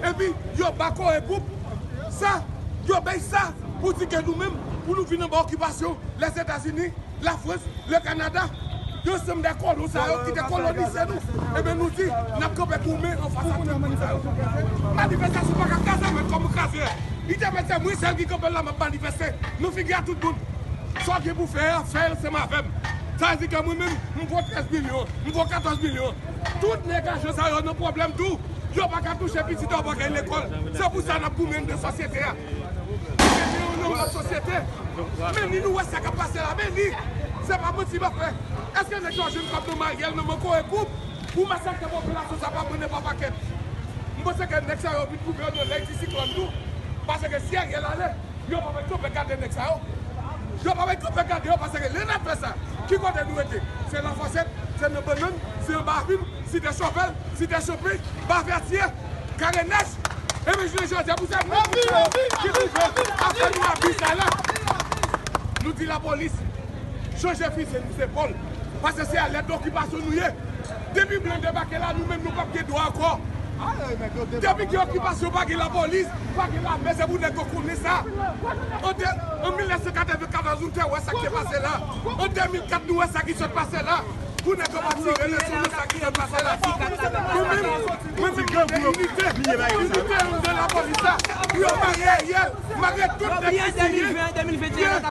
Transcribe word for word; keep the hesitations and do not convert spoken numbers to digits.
Epi yo ba Core Gwoup sa, yo bay sa pou di ke nou menm, pou nou vin anba okipasyon Lèzetazini, Lafrans, le Kanada, yon ansanm de kolon sa yo ki te kolonize nou. Ebyen, nou di, n ap kanpe goumen anfas a tout moun sa yo. Manifestasyon pa ka kraze mwen kòm kraze. Li te mete mwen sèl ki kanpe la, m ap manifeste nan figi a tout moun. Sa w gen pou fè a, fè l ansanm avè m. Sa vle di ke mwen menm, m vo trèz milyon, m vo katòz milyon. Tout nèg ajan sa yo nan pwoblèm tou. Yo pa ka touche pitit yo pa gen lekòl. Se pou sa n ap goumen anndan sosyete a. Mete yo nan lòt sosyete. Men ni nou wè sa k ap pase la, men ni. Se pa manti m ap fè. Èske nèg yo jwenn kòb nan Mariel, nan men Core Gwoup, pou masakre popilasyon sa pa pran nan pa pakèt? M panse ke nèg sa yo vin twouve yo nan lèy di siklòn tou. Paske si Ariel ale, yo pa mèt kanpe gade nèg sa yo. Yo pa mèt kanpe gade yo, paske lè n ap fè sa, ki kote nou rete? Se Lafòsèt, se nan Bannann, se anba Avil, Site Chòvèl, Site Chanpy, Ba Vètyè, Kare Nèch. Ebyen, jounen jodi a, pou sa, nou ki twouve afè nou abi sa la, nou di lapolis, chanje fizi nou zepòl. Paske se a lèd okipasyon nou ye. Depi blan debake la, nou menm nou p ap gen dwa ankò. Depi gen okipasyon, pa gen lapolis, pa gen lame, se pou nèg yo konnen sa. An de, an mil nèf san katrevenkatòz, nou te wè sa ki te pase la. An de mil kat, nou wè sa ki sot pase la. Pou nèg yo pa tire leson nan sa ki sot pase la. Nou menm, mwen menm mande inite, inite anndan lapolis la. Pou yo mare Ariel, mare tout nèg ki siyen.